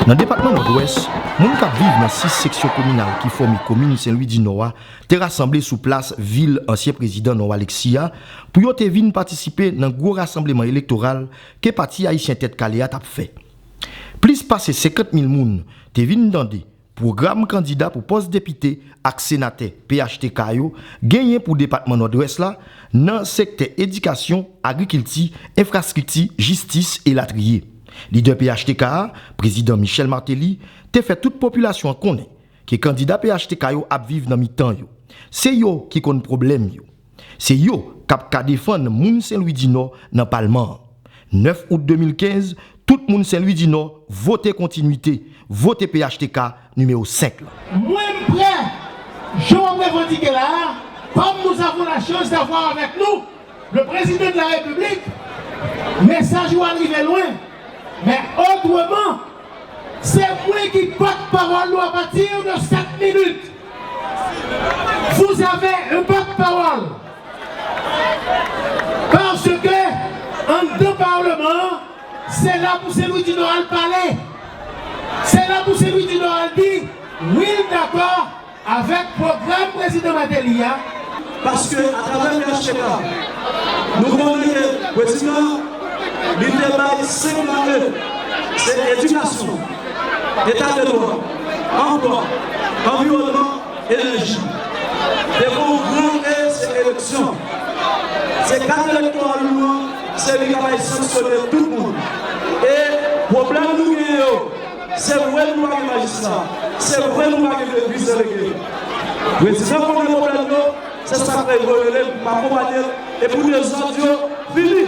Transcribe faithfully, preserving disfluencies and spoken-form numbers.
Nan depatman Nòdwès, moun k ap viv nan sis seksyon kominal ki fòme komin Sen Lwi di Nò a te rasanble sou plas vil ansyen prezidan Nò Alexis a pou yo te vin patisipe nan gwo rasanbleman elektoral ke Pati Ayisyen Tèt Kale a t ap fè. Plis pase senkant mil moun te vin tande pwogram kandida pou pòs depite ak senatè P H T K yo genyen pou depatman Nòdwès la nan sektè edikasyon, agrikilti, enfrastrikti, jistis, elatriye. Lidè P H T K a, Prezidan Michel Martelly, te fè tout popilasyon an konnen ke kandida P H T K yo ap viv nan mitan yo. Se yo ki konn pwoblèm yo. Se yo k ap ka defann moun Sen Lwi di Nò nan palman an. Nèf out de mil kenz, tout moun Sen Lwi di Nò vote kontinwite, vote P H T K nimewo senk la. Mwen, m prè, jan w ap revandike la a, comme nous avons la chance d'avoir avec nous le président de la République, mesaj ou a rive lwen. Mais autrement, c'est moi qui porte-parole à partir de cette minute. Vous avez un porte-parole. Parce que, en deux parlements, c'est là pour celui du Nord à parler. C'est là pour celui du Nord à dire, oui, d'accord, avèk pwogram prezidan Martelly a. Paske atravè P H T K, nou konnen ke prezidan, li te bay senk mande, se edikasyon, eta de dwa, anplwa, anviwònman, enèji. Depi yon gran E, se eleksyon. Se kat elektoral nou an, se li k ap al sanksyone tout moun. E pwoblèm nou genyen yo, se vre nou pa gen majistra, se vre nou pa gen legliz delege. Prezidan konnen pwoblèm yo, se sa k fè yo rele l pou akonpanye l, e pou dezòd yo fini.